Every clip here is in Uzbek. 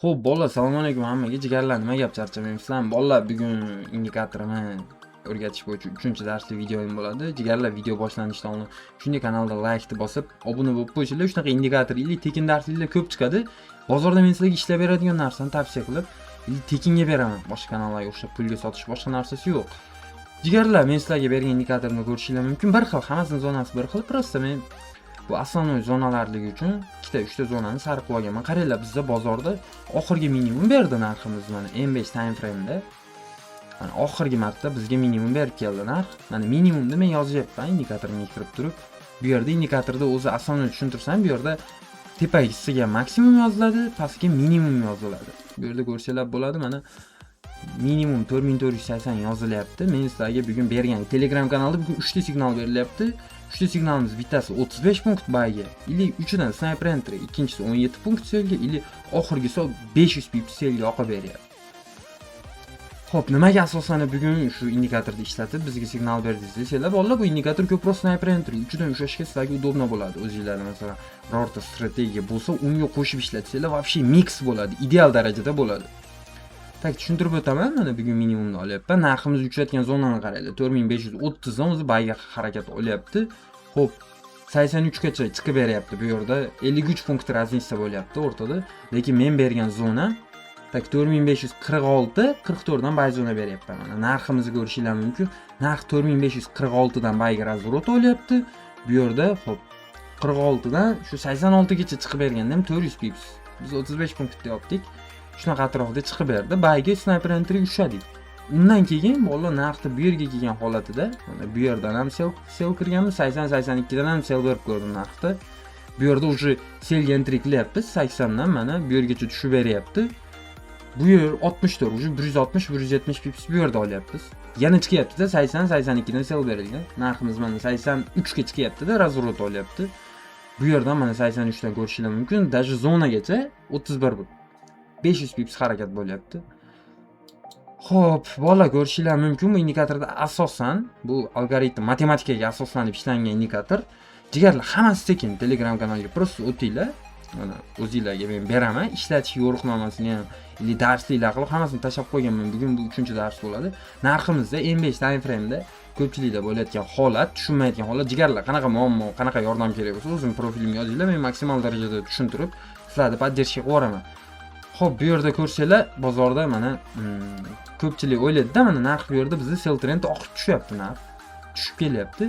Xo'p, bolalar, assalomu alaykum hammaga. Jigarlar, nima gap, charchamayapsizlarmi? Bolalar, bugun indikatorni o'rgatish bo'yicha 3-darsli videoyim bo'ladi. Jigarlar, video boshlanishidan oldin shunday kanalda laykni bosib, obuna bo'lib qo'ysanglar, shunaqa indikator или tekin darsliklar ko'p chiqadi. Bozorda men sizlarga ishlab beradigan narsani tavsiya qilib, или tekinga beraman. Boshqa kanallarga o'xshab pulga sotish boshqa narsasi yo'q. Jigarlar, men sizlarga bergan indikatorni ko'rishinglar mumkin. Bir xil, hammasini zonasi bir xil, просто men bu основной zonalarligi uchun ikkita, uchta zonani sariq qilib olganman. Qaranglar, bizda bozorda oxirgi minimum berdi narximiz mana M5 time frame'da. Mana oxirgi marta bizga minimum berib keldi narx. Mana minimumni men yozyapman indikatorimga kirib turib. Bu yerda indikatorda o'zi основной tushuntirsam, bu yerda tepagisiga maksimum yoziladi, pastga minimum yoziladi. Bu yerda ko'rsanglar bo'ladi, mana minimum 4480 yozilyapti. Men sizlarga bugun bergan Telegram kanalida bugun 3 ta signal berilyapti. 3 ta signalimiz bittasi 35 punkt buyga или uchidan sniper entry, ikkinchisi 17 punkt sellga или oxirgisi 500 pips sellga oqib beryapti. Xo'p, nimaga asoslanib bugun shu indikatorni ishlatib bizga signal berdingiz desanglar, bolalar, bu indikator ko'proq sniper entry uchidan ushlashga sizlarga удобно bo'ladi. O'zinglarni, masalan, birorta strategiya bo'lsa, unga qo'shib ishlatsanglar, вообще mix bo'ladi, ideal darajada bo'ladi. Так, tushuntirib o'taman. Mana bugun minimumni olyapman. Narximiz uchayotgan zonani qaranglar. 4530 dan o'zi buyga harakat olyapti. Xo'p, 83 gacha chiqib beryapti bu yerda. 53 punkt разница bo'lyapti o'rtada. Lekin men bergan zona так 4546, 44 dan buy zona beryapman. Mana narximizni ko'rishinglar mumkin. Narx 4546 dan buyga разворот olyapti. Bu yerda, xo'p, 46 dan shu 86 gacha chiqib berganda ham 400 pips. Biz 35 punktda yopdik. Shunaqa atrofida chiqib berdi. Buyga sniper entry ushladik. Undan keyin bolalar, narxni bu yerga kelgan holatida, mana bu yerdan ham sell kirganmiz, 80, 82 dan ham sell berib ko'rdim narxni. Bu yerda уже sellga entry qilyapmiz, 80 dan mana bu yergacha tushib beryapti. Bu yer 64, уже 160, 170 pips bu yerda olyapmiz. Yana chiqyapti-da, 80, 82 dan sell berilgan. Narximiz mana 83 ga chiqyapti-da, разворот olyapti. Bu yerdan mana 83 dan ko'rishinglar mumkin. Даже zonagacha 31, 500 pips harakat bo'lyapti. Xo'p, bolalar, ko'rishinglar mumkin, bu indikatorda asosan bu algoritm matematikaga asoslanib ishlangan indikator. Jigarlar, hammasi tekin, Telegram kanaliga просто o'tinglar. Mana o'zinglarga men beraman. Ishlatish yo'riqnomasini ham или darsliklar qilib hammasini tashlab qo'yganman. Bugun bu 3-dars bo'ladi. Narximizda M5 time frame'da ko'pchilikda bo'layotgan holat, tushunmayotgan holat, jigarlar, qanaqa muammo, qanaqa yordam kerak bo'lsa, o'zim profilimga yozinglar, men maksimal darajada tushuntirib, sizlarni поддержка qilib yuboraman. Xo'p, bu yerda ko'rsanglar, bozorda mana ko'pchilik o'ylaydi-da, mana narx bu yerda bizda sell trend oqib tushyapti narx. Tushib kelyapti.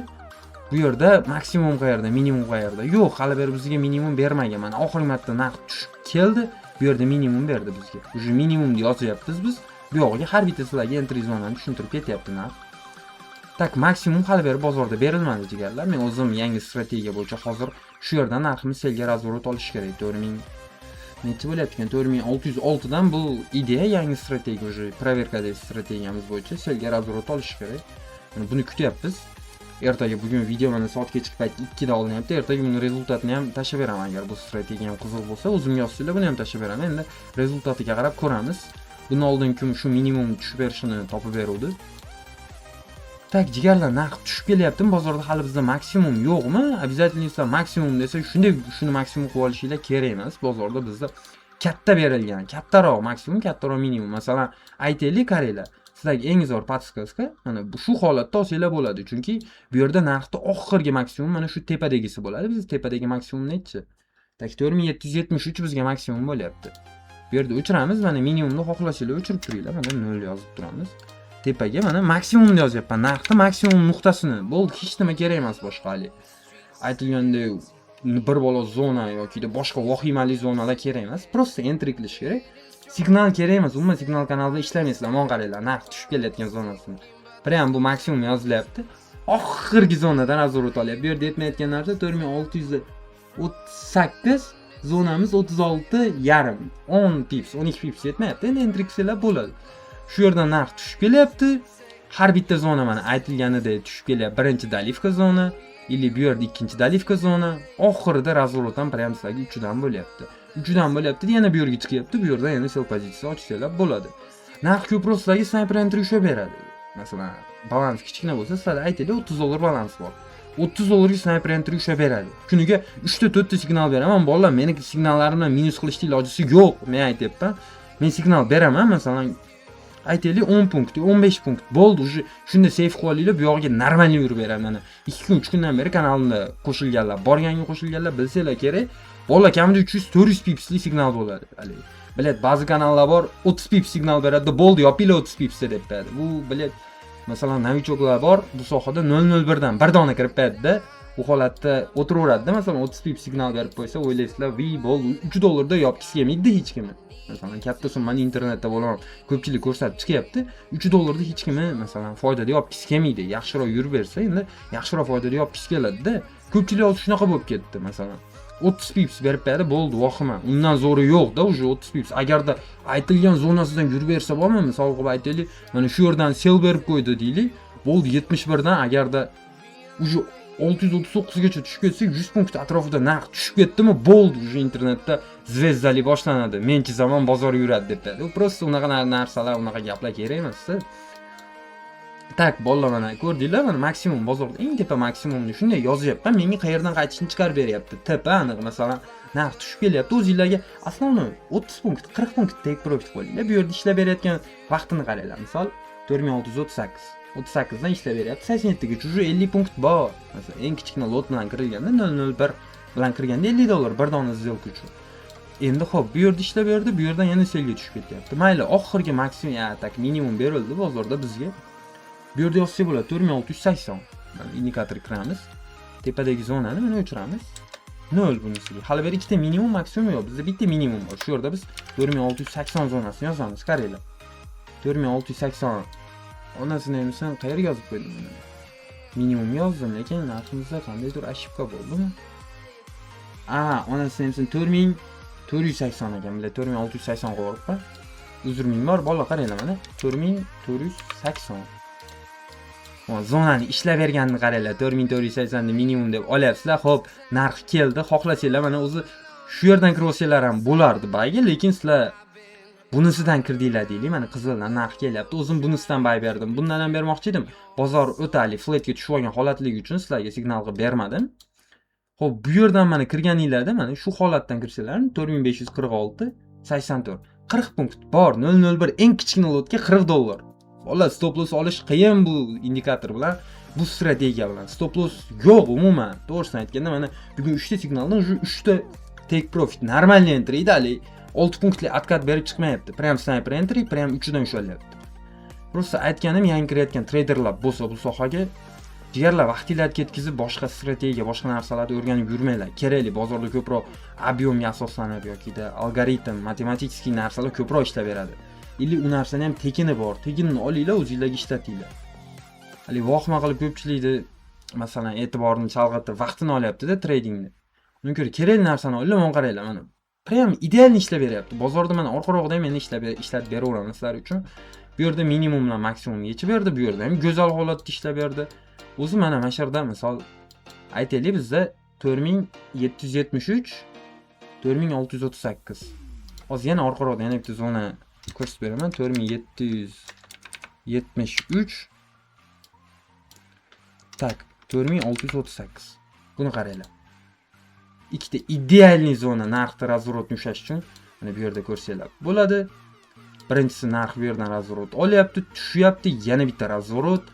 Bu yerda maksimum qayerda, minimum qayerda? Yo'q, hali beri bizga minimum bermagan. Mana oxirgi marta narx tushib keldi, bu yerda minimum berdi bizga. Уже minimumni yozyapmiz biz. Bu yog'iga har bitta sizlarga entry zonani tushuntirib ketyapti narx. Так, maksimum hali beri bozorda berilmadi, jigarlar. Men o'zim yangi strategiya bo'yicha hozir shu yerdan narximiz sellga разворот olish kerak. 4000 necha bo'lyapti ekan? 4606 dan bu ideya, yangi strategiya, уже проверка dagi strategiyamiz bo'yicha sellga разворот olish kerak. Mana buni kutyapmiz. Ertaga, bugun video mana soat kechki payt 2 da olinyapti. Ertaga buni результат ini ham tashlab beraman, agar bu strategiya ham qiziq bo'lsa, o'zimga yozsanglar, buni ham tashlab beraman. Endi результат iga qarab ko'ramiz. Bundan oldin kim shu minimum tushib berishini topib beruvdi. Так, jigarlar, narx tushib kelyaptimi? Bozorda hali bizda maksimum yo'qmi? Обязательно sizlar maksimum desa, shunday shuni maksimum qilib olishinglar kerak emas. Bozorda bizda katta berilgan, kattaroq maksimum, kattaroq minimum. Masalan, aytaylik, qaranglar. Sizlarga eng zo'r подсказка, mana bu shu holatda olsanglar bo'ladi. Chunki bu yerda narxni oxirgi maksimum mana shu tepadagisi bo'ladi. Biz tepadagi maksimum nechi? Так, 4773 bizga maksimum bo'lyapti. Bu yerda o'chiramiz, mana minimumni xohlasanglar o'chirib turinglar, mana 0 yozib turamiz. Tepaga mana maksimumni yozyapman, narxni maksimum nuqtasini. Bo'ldi, hech nima kerak emas boshqa hali. Aytilgandek, bir balo zona yoki boshqa vahimali zonalar kerak emas. Просто entry qilish kerak. Signal kerak emas, umuman signal kanalida ishlamaysizlar. Mana qaranglar, narx tushib kelayotgan zonasini. Prям bu maksimum yozilyapti. Oxirgi zonadan разворот olyapti. Bu yerda yetmayotgan narsa 4638, zonamiz 36,5. 10 pips, 12 pips yetmayapti. Endi entry qilsanglar bo'ladi. Shu yerdan narx tushib kelyapti. Har bitta zona mana aytilganidek tushib kelyapti. Birinchi доливка zona или bu yerda ikkinchi доливка zona, oxirida разворот ham prям sizlarga uchidan bo'lyapti. Uchidan bo'lyapti, yana bu yerga chiqyapti. Bu yerdan yana sell pozitsiya ochsanglar bo'ladi. Narx ko'proq sizlarga sniper entry ushlab beradi. Masalan, balans kichkina bo'lsa, sizlar aytaylik, 30 dollar balans bor. 30 dollarga sniper entry ushlab beradi. Kuniga 3 ta, 4 ta signal beraman. Bolalar, meni signallarimdan minus qilishni ilojisi yo'q, men aytyapman. Men signal beraman, masalan, aytaylik, 10 punkt, 15 punkt bo'ldi, уже shunda seyf qilib olinglar, bu yog'iga нормальный yurib beradi. Mana 2 kun, 3 kundan beri kanalimda qo'shilganlar, borganga qo'shilganlar bilsanglar kerak. Bolalar, kamida 300, 400 pipsli signal bo'ladi. Haligi, блядь, ba'zi kanallar bor, 30 pips signal beradi, bo'ldi, yopinglar 30 pipsda deb beradi. Bu, блядь, masalan, новичок lar bor bu sohada, 0.01 dan bir dona kirib beradi-da, u holatda o'tiraveradida. Masalan, 30 pips signal berib qo'ysa, o'ylaysizlar, vi, bo'ldi, 3 dollarda yopgisi kelmaydi hech kimi. Masalan, katta summani internetda bo'laman, ko'pchilik ko'rsatib chiqyapti. 3 dollarda hech kimi, masalan, foydada yopgisi kelmaydi. Yaxshiroq yurib bersa, endi yaxshiroq foydada yopgisi keladida. Ko'pchilik hozir shunaqa bo'lib ketdi. Masalan, 30 pips berib berdi, bo'ldi, vahima, undan zo'ri yo'qda. Уже 30 pips agarda aytilgan zonasidan yurib bersa bormi, misol qilib aytaylik, mana shu yerdan sell berib qo'ydi deylik, bo'ldi, 71 dan agarda уже 639 gacha tushib ketsa, 100 punkt atrofida narx tushib ketdimi, bo'ldi, уже internetda звезда li boshlanadi, men chizaman, bozor yuradi deb beradi. U просто unaqa narsalar, unaqa gaplar kerak emasda. Так, bolalar, mana ko'rdinglar, mana maksimum, bozorda eng tepa maksimumni shunday yozyapman, menga qayerdan qaytishni chiqarib beryapti. Tepa aniq, masalan, narx tushib kelyapti. O'zinglarga основной 30 punkt, 40 punkt take profit qo'yinglar. Bu yerda ishlab berayotgan vaqtini qaranglar, misol, 4638, 38 dan ishlab beryapti 87 gacha, уже 50 punkt bor. Masalan, eng kichkina lot bilan kirilganda, 0.01 bilan kirganda, 50 dollar bir dona сделка uchun. Endi ho'p, bu yerda ishlab berdi, bu yerdan yana sellga tushib ketyapti. Mayli, oxirgi maksimum, ya, так, minimum berildi bozorda bizga. Bu yerda yozsak bo'ladi, 4680. Mana indikator kiramiz, tepadagi zonani mana o'chiramiz, nol bunisiga. Hali beri ikkita minimum, maksimum yo'q, bizda bitta minimum bor. Shu yerda biz 4680 zonasini yozamiz. Qaranglar, 4680. Onasini emsin, qayerga yozib qo'ydim buni? Minimum yozdim, lekin narximizda qandaydir ошибка bo'ldimi? A, onasini emsin, 4480 ekan, bular 4680 qo'yibman, uzr ming bor. Bolalar, qaranglar, mana 4480 zonani ishlab berganini qaranglar. 4480 ni minimum deb olyapsizlar. Ho'p, narx keldi, xohlasanglar, mana o'zi shu yerdan kirib olsanglar ham bo'lardi buyga, lekin sizlar bunisidan kirdinglar deylik. Mana qizildan narx kelyapti, o'zim bunisidan buy berdim. Bundan ham bermoqchi edim, bozor o'tali flatga tushib olgan holatligi uchun sizlarga signal qilib bermadim. Ho'p, bu yerdan mana kirganinglarda, mana shu holatdan kirsanglar, 4546, 84, 40 punkt bor. 0.01 eng kichkina lotga 40 dollar. Bola, stop loss olish qiyin bu indikator bilan, bu strategiya bilan stop loss yo'q umuman. To'g'risini aytganda, mana bugun 3 ta signaldan уже 3 ta take profit, нормальный entry edi. Haligi 6 punktli откат berib chiqmayapti, прям sniper entry, прям uchidan ushlalyapti. Просто aytganim, yangi kirayotgan treyderlar bo'lsa bu sohaga, jigarlar, vaqtinglarni ketkazib boshqa strategiya, boshqa narsalarni o'rganib yurmanglar. Kerakli bozorda ko'proq объем ga asoslanib yokida algoritm, matematik narsalar ko'proq ishlab beradi. Или u narsani ham tekini bor, tekinini olinglar, o'zinglarga ishlatinglar. Haligi vohma qilib ko'pchilikni, masalan, e'tiborini chalg'itib, vaqtini olyaptida tradingni. Undan ko'ra kerakli narsani olinglar. Mana qaranglar, mana прям идеально ishlab beryapti bozorda. Mana orqarog'ida ham endi ishlatib beraveraman sizlar uchun. Bu yerda minimum bilan maksimum yechib berdi, bu yerda ham go'zal holatda ishlab berdi o'zi. Mana shu yerda, misol aytaylik, bizda 4773, 4638. Hozir yana orqaroqda yana bitta zona ko'rsatib beraman. 4773, так, 4638. Buni qaranglar, ikkita идеальный zona narxni разворот ni ushlash uchun. Mana bu yerda ko'rsanglar bo'ladi. Birinchisi, narx bu yerdan разворот olyapti, tushyapti, yana bitta разворот,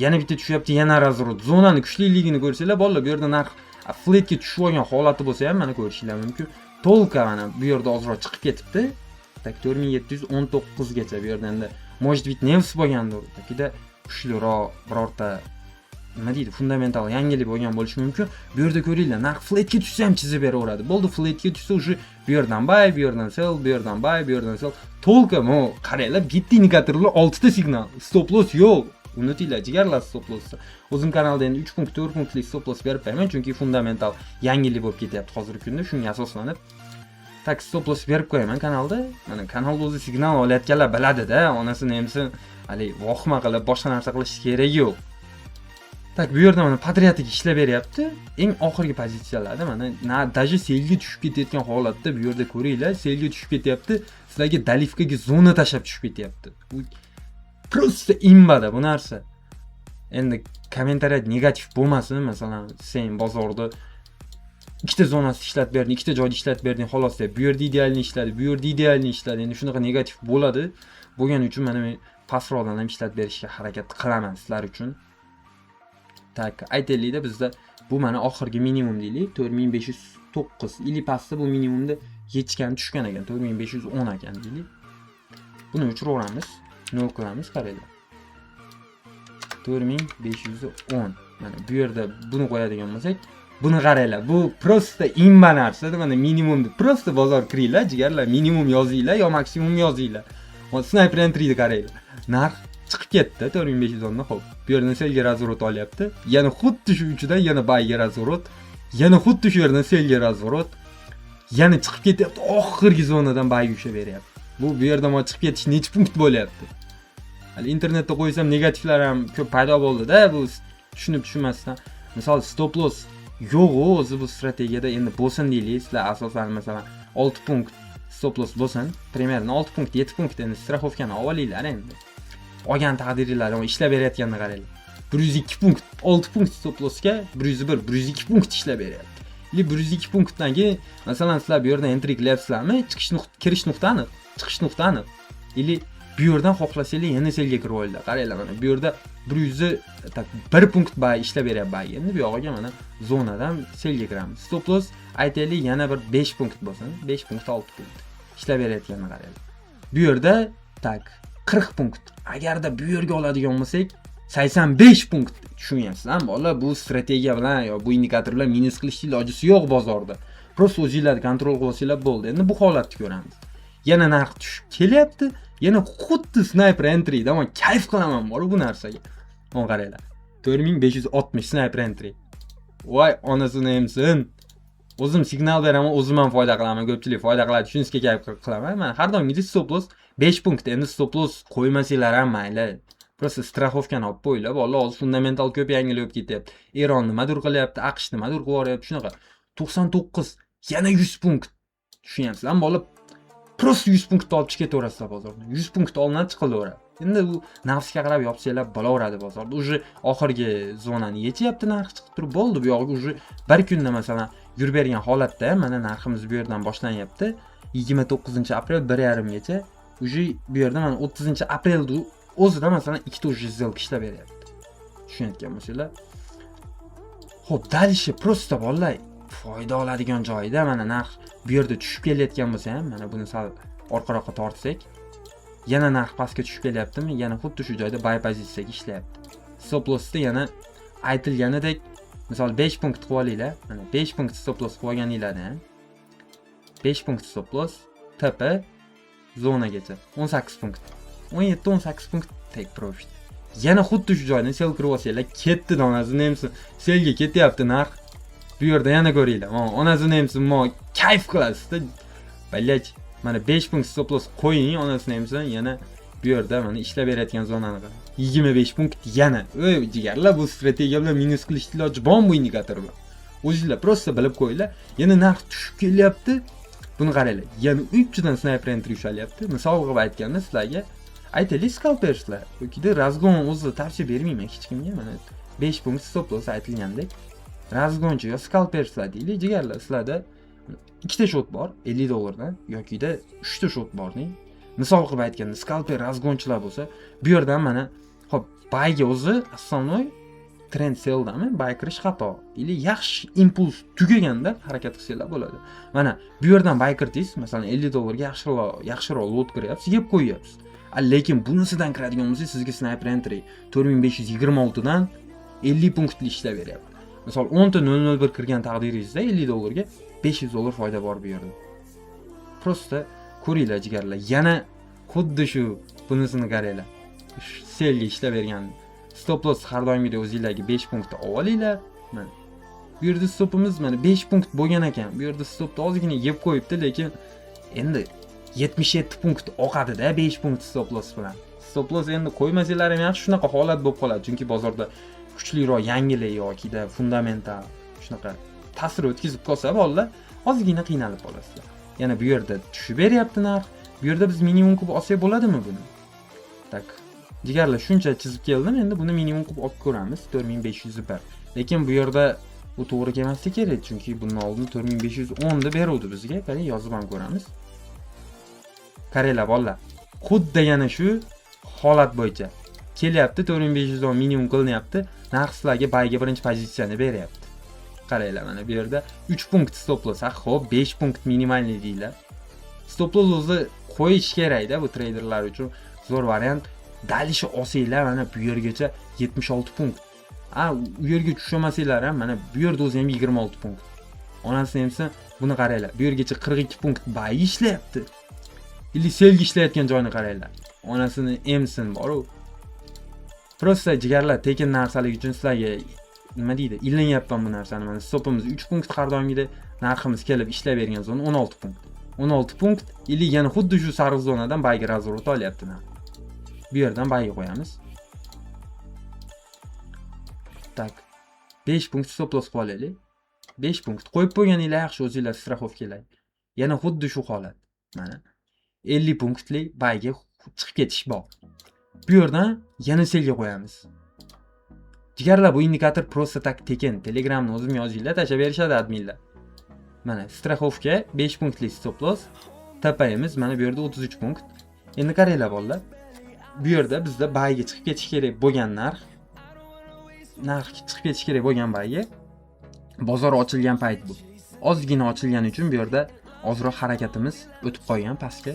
yana bitta tushyapti, yana разворот. Zonani kuchliligini ko'rsanglar, bolalar. Bu yerda narx flatga tushib olgan holati bo'lsa ham, mana ko'rishinglar mumkin. Толка mana bu yerda ozroq chiqib ketibdi, так, 4719 gacha. Bu yerda endi, может быть, news bo'lgandir yokida kuchliroq birorta, nima deydi, fundamental yangilik bo'lgan bo'lishi mumkin. Bu yerda ko'ringlar, narx flatga tushsa ham chizib beraveradi. Bo'ldi, flatga tushsa, уже bu yerdan buy, bu yerdan sell, bu yerdan buy, bu yerdan sell. Толка mo qaranglar, bitta indikatorlar, oltita signal, stop loss yo'q. Unutinglar, jigarlar, stop lossni. O'zim kanalda endi 3 punkt, 4 punktlik stop loss berib qo'yaman, chunki fundamental yangilik bo'lib ketyapti hozirgi kunda. Shunga asoslanib, так, stop loss berib qo'yaman kanalda. Mana kanalda o'zi signal olayotganlar biladida, onasini emsin, haligi vohma qilib boshqa narsa qilish keragi yo'q. Так, bu yerda mana подряд iga ishlab beryapti. Eng oxirgi pozitsiyalarda mana na даже sellga tushib ketayotgan holatda, bu yerda ko'ringlar, sellga tushib ketyapti, sizlarga доливка ga zona tashlab tushib ketyapti. Bu просто имба da bu narsa. Endi kommentariyada negativ bo'lmasin. Masalan, sen bozorda ikkita zonasi ishlatib berding, ikkita joyda ishlatib berding, xolos deb. Bu yerda идеальный ishladi, bu yerda идеальный ishladi. Endi shunaqa negativ bo'ladi. Bo'lgani uchun mana men pastroqdan ham ishlatib berishga harakat qilaman sizlar uchun. Так, aytaylikda, bizda bu mana oxirgi minimum deylik, 4509 или pastda bu minimumda yechgan, tushgan ekan, 4510 ekan deylik. Buni o'chiraveramiz, 0 qilamiz, qaranglar. 4510. Mana bu yerda buni qo'yadigan bo'lsak, buni qaranglar. Bu просто имба narsa, mana minimumni просто bozor kiringlar, jigarlar, minimum yozinglar yo maksimum yozinglar. Hozir sniper entryni qaranglar. Narx chiqib ketdi 4510 dan, xo'p. Bu yerdan sellga разворот olyapti. Yana xuddi shu uchidan yana buyga разворот. Yana xuddi shu yerdan sellga разворот. Yana chiqib ketyapti, oxirgi zonadan buyga ushlab beryapti. Bu yerdan mana chiqib ketish necha punkt bo'lyapti? Hali internetda qo'ysam, negativlar ham ko'p paydo bo'ldi-da, bu tushunib tushunmasdan. Misol, stop loss yo'q o'zi bu strategiyada. Endi bo'lsin deylik, sizlar asosan masalan 6 punkt stop loss bo'lsin, примерно 6 punkt, 7 punkt, endi страховка ni olib olinglar endi. Olgan taqdiringlar ishlab berayotganini qaranglar. 102 punkt, 6 punkt stop lossga 101, 102 punkt ishlab beryapti. Или 102 punktdan keyin masalan sizlar bu yerdan entry qilyapsizlarmi? Chiqish nuqta, kirish nuqta aniq, chiqish nuqta aniq. Или bu yerdan xohlasanglar yana sellga kirib olinglar. Qaranglar, mana bu yerda 100, так, 1 punkt buy ishlab beryapti buy. Endi bu yog'iga mana zonadan sellga kiramiz. Stop loss aytaylik yana bir 5 punkt bo'lsin. 5 punkt, 6 punkt ishlab berayotganini qaranglar. Bu yerda, так, 40 punkt. Agarda bu yerga oladigan bo'lsak, 85 punkt. Tushunyapsizlarmi, bolalar? Bu strategiya bilan yo bu indikator bilan minus qilishni ilojisi yo'q bozorda. Просто o'zinglarni kontrol qilib olsanglar bo'ldi. Endi bu holatni ko'ramiz. Yana narx tushib kelyapti. Yana xuddi sniper entryda man kayf qilaman bor bu narsaga. Mana qaranglar. 4560 sniper entry. Voy onasini emsin. O'zim signal beraman, o'zim ham foyda qilaman, ko'pchilik foyda qiladi, shunisiga kayf qilaman. Mana har doimgidek stop loss 5 punkt. Endi stop loss qo'ymasanglar ham mayli. Просто страховка ni olib qo'yinglar. Bolalar, hozir fundamental ko'p yangilik bo'lib ketyapti. Eron nimadir qilyapti, AQSh nimadir qilib yuboryapti, shunaqa. 99, yana 100 punkt. Tushunyapsizlarmi, bola? Просто 100 punktni olib chiqib ketaverasizlar bozordan. 100 punkt olinadi, chiqilaveradi. Endi u nafsga qarab yopsanglar bo'laveradi bozorda. Уже oxirgi zonani yechyapti, narx chiqib turib bo'ldi. Bu yog'iga уже bir kunda masalan yurib bergan holatda mana narximiz bu yerdan boshlanyapti. 29-aprel 1:30 gacha уже bu yerda mana 30-aprelda o'zida masalan ikkita уже сделка ishlab beryapti. Tushunayotgan bo'lsanglar. Xo'p, дальше просто bolalar foyda oladigan joyida mana narx bu yerda tushib kelayotgan bo'lsa ham, mana buni sal orqaroqqa tortsak, yana narx pastga tushib kelyaptimi? Yana xuddi shu joyda buy pozitsiyaga ishlayapti. Stop lossda yana aytilganidek, misol 5 punkt qilib olinglar. Mana 5 punkt stop loss qilib olganinglarda ham 5 punkt stop loss, TP zonagacha 18 punkt. 17-18 punkt take profit. Yana xuddi shu joydan sell kirib olsanglar, ketdi onasini emsin. Sellga ketyapti narx. Bu yerda yana ko'ringlar. Mana onasini emsin, mo kayf qilasizda. Блять, mana 5 punkt stop loss qo'ying, onasini emsin, yana bu yerda mana ishlab berayotgan zonani qarang. 25 punkt yana. Ey jigarlar, bu strategiya bilan minus qilish iloji bormi bu indikator bilan? O'zinglar просто bilib qo'yinglar. Yana narx tushib kelyapti. Buni qaranglar. Yana 3 dan sniper entry ushalyapti. Misol qilib aytganda sizlarga aytaylik, scalperslar yokida разгон o'zi tavsiya bermayman hech kimga. Mana 5 punkt stop loss aytilgandek. Разгон chi yo scalperslar deylik, jigarlar, sizlarda ikkita счёт bor 50 dollardan yokida 3 ta счёт bor deng. Misol qilib aytganda, scalper, разгон chilar bo'lsa, bu yerdan mana, hop, buyga o'zi основной trend selldami, buy kirish xato или yaxshi impuls tugaganda harakat qilsanglar bo'ladi. Mana bu yerdan buy kirdingiz, masalan, 50 dollarga yaxshiroq lot kiryapsiz, yeb qo'yyapsiz. A lekin bunisidan kiradigan bo'lsangiz, sizga sniper entry 4526 dan 50 punktli ishlab beryapti. Misol, 10 ta 001 kirgan taqdiringizda 50 dollarga 500 dollar foyda bor bu yerda. Просто ko'ringlar, jigarlar, yana xuddi shu bunisini qaranglar. Sellga ishlab bergan. Stop loss har doimgidek o'zinglarga 5 punktni olib olinglar. Mana. Bu yerda stopimiz mana 5 punkt bo'lgan ekan. Bu yerda stopni ozgina yeb qo'yibdi, lekin endi 77 punkt oqadi-da 5 punkt stop loss bilan. Stop loss endi qo'ymasanglar ham yaxshi, shunaqa holat bo'lib qoladi. Chunki bozorda kuchliroq yangilik yokida fundamental shunaqa ta'sir o'tkazib qolsa, bolalar, ozgina qiynalib qolasizlar. Yana bu yerda tushib beryapti narx. Bu yerda biz minimum qilib olsak bo'ladimi buni? Так. Jigarlar, shuncha chizib keldim, endi buni minimum qilib olib ko'ramiz, 4501. Lekin bu yerda bu to'g'ri kelmasligi kerak, chunki bundan oldin 4510 deb beruvdi bizga. Qani, yozib ham ko'ramiz. Qaranglar, bolalar. Xuddi yana shu holat bo'yicha kelyapti, 4510 minimum qilinyapti. Narx sizlarga buyga birinchi pozitsiyani beryapti. Qaranglar, mana bu yerda 3 punkt stop loss, ha, xo'p, 5 punkt минимальный deylar. Stop loss o'zi qo'yish kerakda, bu treyderlar uchun zo'r variant. Дальше olsanglar, mana bu yergacha 76 punkt. A, u yerga tushamasanglar ham, mana bu yerda o'zi ham 26 punkt. Onasini emsin, buni qaranglar. Bu yergacha 42 punkt buy ishlayapti. Или sellga ishlayotgan joyini qaranglar. Onasini emsin boru. Просто, jigarlar, tekin narsalik uchun sizlarga, nima deydi, ilinyapman bu narsani. Mana stopimiz 3 punkt har doimgidek, narximiz kelib ishlab bergan zona 16 punkt. 16 punkt или yana xuddi shu sariq zonadan buyga разворот olyapti narx. Bu yerdan buyga qo'yamiz. Так. 5 punkt stop loss qilib olaylik. 5 punkt qo'yib qo'yganinglar yaxshi, o'zinglar страховка lar. Yana xuddi shu holat. Mana 50 punktli buyga chiqib ketish bor. Bu yerdan yana sellga qo'yamiz. Jigarlar, bu indikator просто так tekin. Telegramni o'zim yozinglar, tashlab berishadi adminlar. Mana страховка 5 punktli stop loss. TP'miz mana bu yerda 33 punkt. Endi qaranglar, bolalar. Bu yerda bizda buyga chiqib ketish kerak bo'lgan narx, narx chiqib ketish kerak bo'lgan buyga bozor ochilgan payt bu. Ozgina ochilgani uchun bu yerda ozroq harakatimiz o'tib qolgan pastga.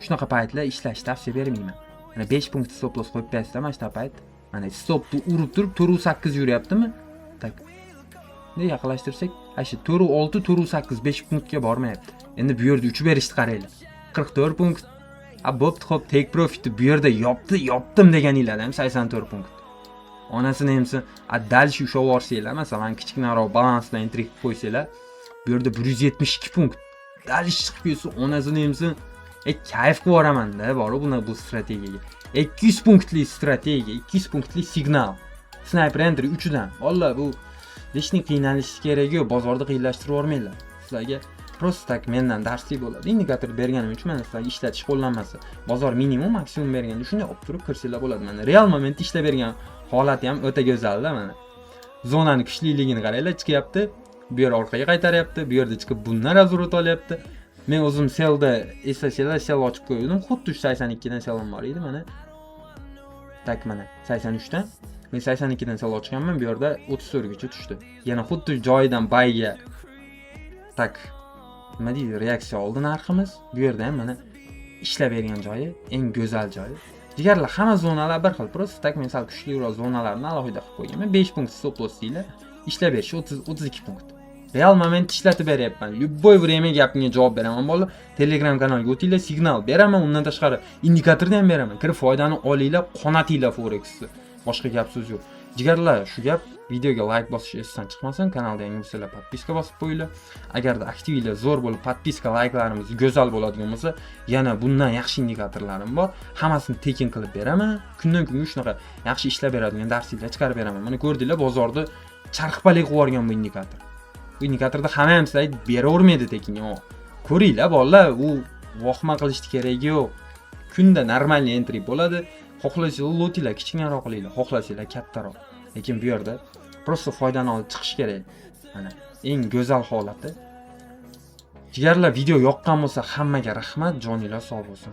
Shunaqa paytlar ishlashni tavsiya bermayman. Mana 5 punkt stop loss qo'yib qo'yasizlar mana shu payt. Mana stopni urib turib 4.8 yuryaptimi? Так. Ne yaqinlashtirsak, ana shu 4.6, 4.8, 5 punktga bormayapti. Endi bu yerda uchib berishni qaranglar. 44 punkt. A, bo'pti, xo'p, take profitni bu yerda yopdi, yopdim deganinglar ham 84 punkt. Onasini emsin, a, дальше ushlab yuborsanglar, masalan, kichkinaroq balansdan entry qilib qo'ysanglar, bu yerda 172 punkt. Дальше chiqib ketsa, onasini emsin, kayf qilib yuboraman-da, boru buni, bu strategiyaga. 200 punktli strategiya, 200 punktli signal. Sniper entry 3 dan. Vallah, bu лишний qiynalish keragi yo'q, bozorda qiyinlashtirib yubormanglar. Sizlarga просто так mendan darslik bo'ladi. Indikator berganim uchun mana sizlarga ishlatish qo'llanmasi. Bozor minimum, maksimum berganda shunday olib turib kirsanglar bo'ladi. Mana real momentda ishlab bergan holati ham o'ta go'zalda mana. Zonani kuchliligini qaranglar, chiqyapti. Bu yer orqaga qaytaryapti, bu yerda chiqib bundan разворот olyapti. Men o'zim sellda, eslasanglar, sell ochib qo'ydim. Xuddi shu 82 dan sellim bor edi mana. Так, mana 83 dan. Men 82 dan sell ochganman, bu yerda 34 gacha tushdi. Yana xuddi joyidan buyga, так, nima deydi, reaksiya oldi narximiz. Bu yerda ham mana ishlab bergan joyi, eng go'zal joyi. Jigarlar, hamma zonalar bir xil. Просто так men sal kuchliroq zonalarni alohida qilib qo'yganman. 5 punkt stop loss deylar. Ishlab berish 30, 32 punkt. Real moment ishlatib beryapman. Любой время gapimga javob beraman, bolalar. Telegram kanaliga o'tinglar, signal beraman, undan tashqari indikatorni ham beraman. Kirib foydani olinglar, qonatinglar Forexni. Boshqa gap so'z yo'q. Jigarlar, shu gap, videoga like bosish esdan chiqmasin, kanalda yangi bo'lsalar, подписка bosib qo'yinglar. Agarda aktivinglar zo'r bo'lib, подписка, layklarimiz go'zal bo'ladigan bo'lsa, yana bundan yaxshi indikatorlarim bor. Hammasini tekin qilib beraman. Kundan kunga shunaqa yaxshi ishlab beradigan darsliklar chiqarib beraman. Mana ko'rdinglar, bozorda charxpalak qilib yuborgan bu indikator. Bu indikatorda hamma ham sizlarga beravermaydi tekinga. Ko'ringlar, bolalar, u vohma qilishni keragi yo'q. Kunda нормальный entry bo'ladi. Xohlasanglar lotinglar kichkinaroq qilinglar, xohlasanglar kattaroq. Lekin bu yerda просто foydani olib chiqish kerak. Mana eng go'zal holati. Jigarlar, video yoqqan bo'lsa, hammaga rahmat, joninglar sog' bo'lsin.